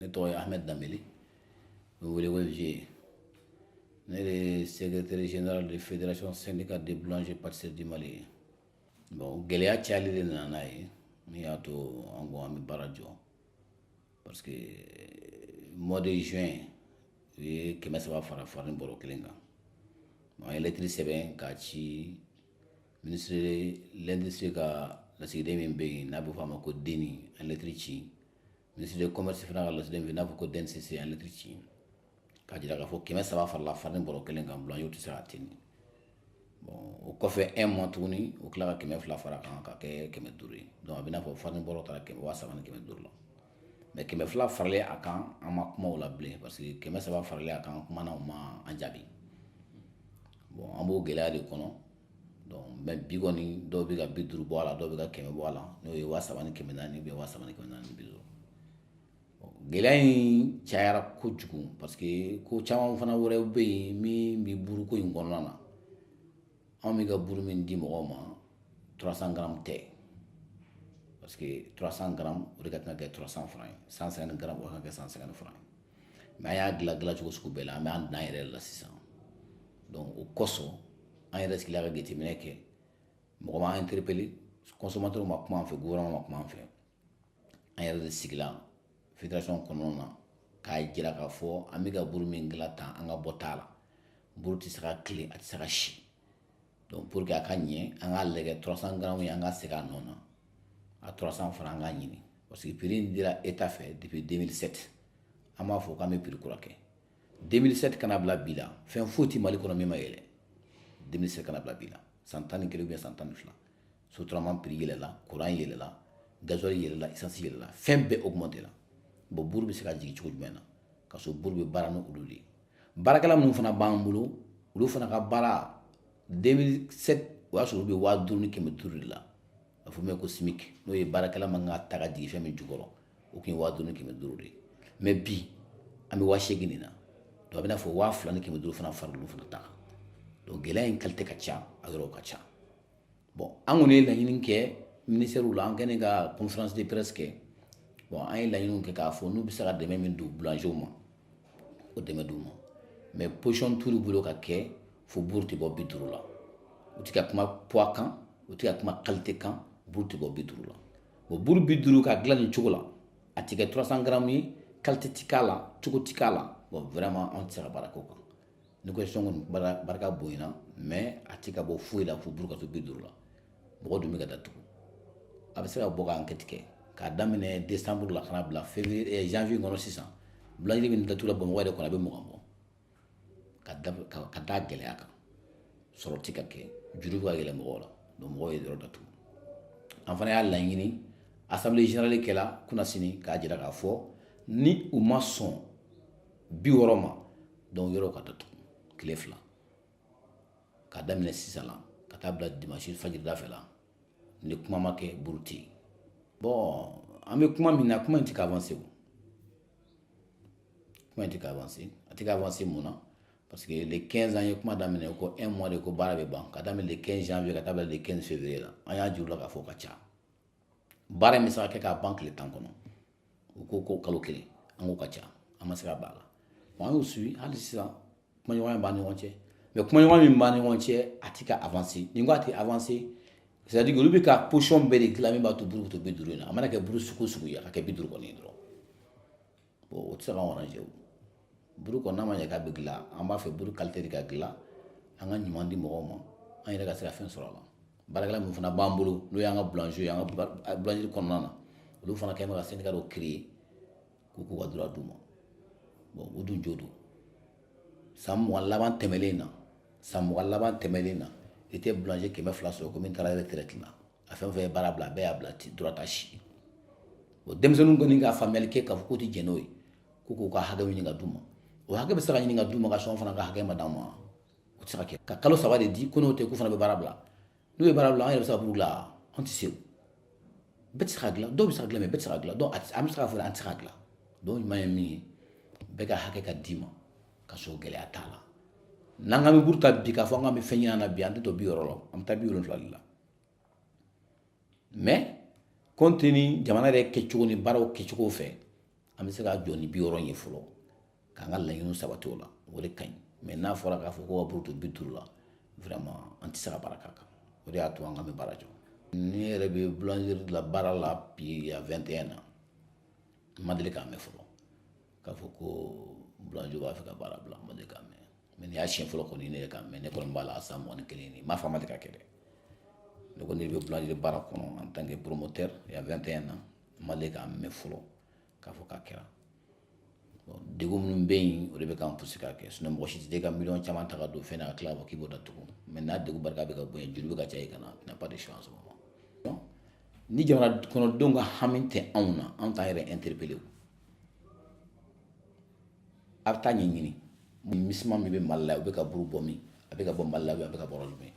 Ne tɔgɔ ye Ahmed Dembélé, bɛ wele ko Vieux. Ne de ye secrétaire général de Fédération syndicale des boulangers pâtissiers du Mali ye. Bon, gɛlɛya cayali de nana n'a ye min y'a to an ko an bɛ baara jɔ, parce que mois de juin, u ye 300 fara farine bɔrɔ kelen kan. An ye lettre sɛbɛn k'a ci ministre de l'Industrie ka lasigiden min bɛ yen n'a bɛ fɔ a ma ko Deni, an lettre ci ministre de Commerce fana ka lasigiden min bɛ yen n'a fɔ ko DNCC, an lettre ci k'a jira k'a fɔ 300 farala farine bɔrɔ kelen kan, boulanger tɛ se k'a tenir. Bon, o kɔfɛ un mois tuguni, o tila ka 200 fara kan ka kɛ 500 ye. Donc a bɛ n'a fɔ farine bɔrɔ taara 3500 la. Mais 200 faralen a kan, an ma kuma o la bilen, parce que 300 faralen a kan, an kumana, o ma an jaabi. Bon, an b'o gɛlɛya de kɔnɔ. Donc mais bi kɔni, dɔw bɛ ka 50 bɔ a la, dɔw bɛ ka 100 bɔ a la, n'o ye 3400 ou bien 3450. Gɛlɛya in cayara kojugu, parce que ko caman fana wɛrɛw bɛ yen min bɛ buruko in kɔnɔna na. Anw bɛ ka buru min di mɔgɔw ma, 300 grammes tɛ, parce que 300 grammes, o de ka kan ka kɛ 300 francs ye, 150 grammes, o ka kan ka kɛ 150 francs ye. Mais an y'a dilan dilancogo sugu bɛɛ la, an bɛ an dan yɛrɛ la sisan. Donc o kosɔn, an yɛrɛ sigila ka jateminɛ kɛ. Mɔgɔ m'an interpellé, consommateur ma kuma an fɛ, gouvernement ma kuma an fɛ. An yɛrɛ de sigila fédération kɔnɔna na k'a jira k'a fɔ an bɛ ka buru min dilan tan, an ka bɔ t'a la, buru tɛ se ka tile, a tɛ se ka si. Donc pour que a ka ɲɛ, an k'a lajɛ 300 grammes ye, an ka segin a nɔ na, a 300 fana an k'a ɲini, parce que prix in dira État fɛ depuis 2007. An b'a fɔ k'an bɛ prix kura kɛ. 2007 kana bila bi la, fɛn foyi tɛ Mali kɔnɔ min ma yɛlɛ. 2007 kana bila bi la, san 11 ou bien san 12, Sotrama prix yɛlɛla, courant yɛlɛla, gasoil yɛlɛla, essence yɛlɛla, fɛn bɛɛ augmenté la. Bon, buru bɛ se ka jigin cogo jumɛn na ka sɔrɔ buru bɛ baara ni olu de ye? Baarakɛla minnu fana b'an bolo, olu fana ka baara 2007, o y'a sɔrɔ olu bɛ 5500 de la, a fɔ min ko SMIC, n'o ye baarakɛla man ka ta ka jigin fɛn min jukɔrɔ, o tun ye 5500 de ye. Mais bi, an bɛ 8000 de na. Donc a bɛ n'a fɔ 2500 fana fara olu fana ta kan. Donc gɛlɛya in qualité ka ca, a yɔrɔw ka ca. Bon, an kɔni ye laɲini kɛ ministère la, an kɛlen ka conférence de presse kɛ. Bon, an ye laɲiniw kɛ k'a fɔ n'u bɛ se ka dɛmɛ min don boulanger ma, o dɛmɛ d'u ma. Mais position t'olu bolo ka kɛ fo buru tɛ bɔ 50 la. U tɛ ka kuma poids kan, u tɛ ka kuma qualité kan, buru tɛ bɔ 50 la. Bon, buru 50 ka dilan nin cogo la, a tɛ kɛ 300 grammes ye, qualité ti k'a la, cogo ti k'a la. Bon, vraiment, an tɛ se ka baara k'o kan. Négociation kɔni barika bonyana, mais a tɛ ka bɔ foyi la fo buru ka to 50 la. Mɔgɔ dun bɛ ka datugu. A bɛ se ka bɔ ka enquête kɛ k'a daminɛ décembre la ka na bila février, janvier kɔnɔ. Sisan boulangerie min datugu la Bamakɔ yɛrɛ kɔnɔ, a bɛ 20 bɔ. Ka da gɛlɛya kan, sɔrɔ ti ka kɛ, juru bɛ ka yɛlɛ mɔgɔw la. Donc mɔgɔw ye yɔrɔ datugu. An fana y'a laɲini, assemblée générale kɛla kunasini k'a jira k'a fɔ ni u ma sɔn 60 ma, donc yɔrɔw ka datugu tile 2, k'a daminɛ sisan la ka taa bila dimanche fajirida fɛ la. Ni kuma ma kɛ, buru tɛ yen. Bon, an bɛ kuma min na, kuma in tɛ ka avancer. O kuma in tɛ ka avancer, a tɛ ka avancer. Mun na? Parce que le 15, an ye kuma daminɛ ko un mois de ko baara bɛ ban, ka daminɛ le 15 janvier ka taa bila le 15 février la. An y'a juru la k'a fɔ o ka ca. Baara in bɛ se ka kɛ k'a ban tile 10 kɔnɔ. U ko ko kalo kelen, an ko ka ca, an ma se ka ban a la. Bon, an y'o suivi. Hali sisan, kumaɲɔgɔnya b'an ni ɲɔgɔn cɛ, mais kumaɲɔgɔnya min b'an ni ɲɔgɔn cɛ, a tɛ ka avancer. Ni n ko a tɛ avancer, c'est à dire olu bɛ ka position bɛɛ de dilan min b'a to buru bɛ to 50 in na. A mana kɛ buru sugu o sugu ye, a ka kɛ 50 kɔni ye dɔrɔn. Bon, o tɛ se k'anw arranger. O buru kɔni, n'a ma ɲɛ k'a bɛ dilan, an b'a fɛ buru qualité de ka dilan, an ka ɲuman di mɔgɔw ma, an yɛrɛ ka se ka fɛn sɔrɔ a la. Baarakɛla min fana b'an bolo, n'o y'an ka boulanger ye, an ka boulangerie kɔnɔna na, olu fana kɛlen bɛ ka syndicat dɔ créer k'u k'u ka droit d'u ma. Bon, o dun jo don. San 20 laban tɛmɛlen na, san 20 laban tɛmɛlen na, i tɛ boulanger 200 sɔrɔ ko min taara retraite la. A fɛn fɛn ye baara bila, a bɛɛ y'a bila droit ta si. Bon, denmisɛnninw kɔni ka faamuyali kɛ k'a fɔ k'u tɛ jɛn n'o ye, ko k'u ka hakɛ ɲini ka d'u ma. O hakɛ bɛ se ka ɲini ka d'u ma ka sɔn fana ka hakɛ ma d'an ma, o tɛ se ka kɛ. Ka kalo 3 de di, ko n'o tɛ, k'u fana bɛ baara bila. N'u ye baara bila, an yɛrɛ bɛ se ka buru dilan? An tɛ se. O bɛɛ tɛ se ka dilan, dɔw bɛ se ka dilan, mais bɛɛ tɛ se ka dilan. Donc an bɛ se k'a fɔ an tɛ se ka dilan. Donc ɲuman ye min ye, bɛɛ ka hakɛ ka d'i ma ka sɔrɔ gɛlɛya t'a la. N'an k'an bɛ buru ta bi k'a fɔ an k'an bɛ fɛn ɲini na bi, an tɛ to 60 la, an bɛ taa 70 de la. Mais compte tenu jamana yɛrɛ kɛcogo ni baaraw kɛcogo fɛ. An bɛ se k'a jɔ ni 60 ye fɔlɔ, k'an ka laɲiniw sabati o la, o de ka ɲi. Mais n'a fɔra k'a fɔ ko ka buru to 50 la, vraiment an tɛ se ka baara k'a kan. O de y'a to an ka bɛ baara jɔ. Ne yɛrɛ bɛ boulangerie la baara la bi, il y a 21 ans, n ma deli k'a mɛn fɔlɔ k'a fɔ ko boulanger b'a fɛ ka baara bila. N ma deli k'a mɛn, mais nin y'a siɲɛ fɔlɔ kɔni ne yɛrɛ k'a mɛn. Ne kɔni b'a la san 21 n m'a fɔ a ma deli ka kɛ dɛ. Ne kɔni bɛ boulangerie baara kɔnɔ en tant que promoteur, il y a 21 ans, n ma deli k'a mɛn fɔlɔ k'a fɔ k'a kɛra. Bon, degun minnu bɛ yen, o de bɛ k'an pousser k'a kɛ. Sinon mɔgɔ si tɛ ka miliyɔn caman ta ka don fɛn na ka tila k'a fɔ k'i b'o datugu. Mais n'a degun barika bɛ ka bonya, joli bɛ ka caya i kana, tu n'as pas de choix en ce moment. Ni jamana kɔnɔdenw ka hami tɛ anw na, anw t'an yɛrɛ interpeller. O a bɛ taa ɲɛɲini misima min bɛ Mali la, u bɛ ka buru bɔ min, a bɛ ka bɔ Mali la, a bɛ ka bɔ yɔrɔ jumɛn?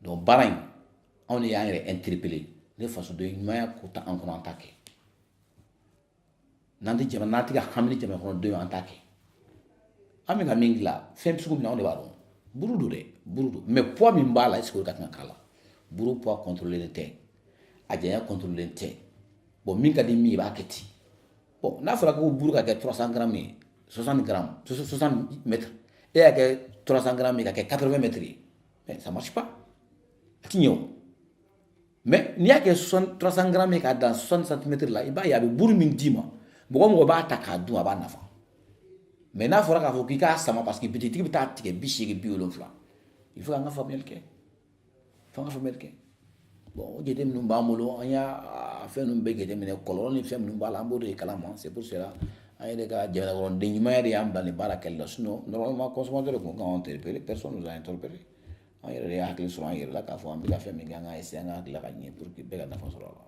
Donc baara in, anw de y'an yɛrɛ interpeller. Ne fasoden ɲumanya ko t'an kɔnɔ, an t'a kɛ. N'an tɛ jamana, n'an tɛ ka hami ni jamana kɔnɔdenw, an t'a kɛ. An bɛ ka min dilan, fɛn sugu min na, anw de b'a dɔn. Buru don dɛ, buru don, mais poids min b'a la, est ce que o ka kan ka k'a la? Buru poids contrôlé tɛ, a janya contrôlé tɛ. Bon, min ka di min ye, i b'a kɛ ten. Bon, n'a fɔra ko buru ka kɛ 300 grammes ye, 60 grammes, 60 mètres, e y'a kɛ 300 grammes ye ka kɛ 80 mètres ye, mais ça marche pas, a ti ɲɛ o. Mais n'i y'a kɛ 300 grammes ye k'a dan 60 centimètres la, i b'a ye a bɛ buru min d'i ma, mɔgɔ mɔgɔ b'a ta k'a dun, a b'a nafa. Mais n'a fɔra k'a fɔ k'i k'a sama, parce que bitigitigi bɛ taa tigɛ 80, 70, il faut k'an ka faamuyali kɛ, f'an ka faamuyali kɛ. Bon, o jate minnu b'an bolo, an y'a fɛn ninnu bɛɛ jateminɛ, kɔlɔlɔ ni fɛn minnu b'a la, an b'o de kalama. C'est pour cela an yɛrɛ ka jamana kɔnɔden ɲumanya de y'an bila nin baara kɛli la. Sinon normalement consommateur de tun kan interpeller, personne nous a interpellé. An yɛrɛ de y'a hakili sɔrɔ an yɛrɛ la k'a fɔ an bɛ ka fɛn min kɛ, an ka essayer an ka dilan ka ɲɛ pour que bɛɛ ka nafa sɔrɔ a la.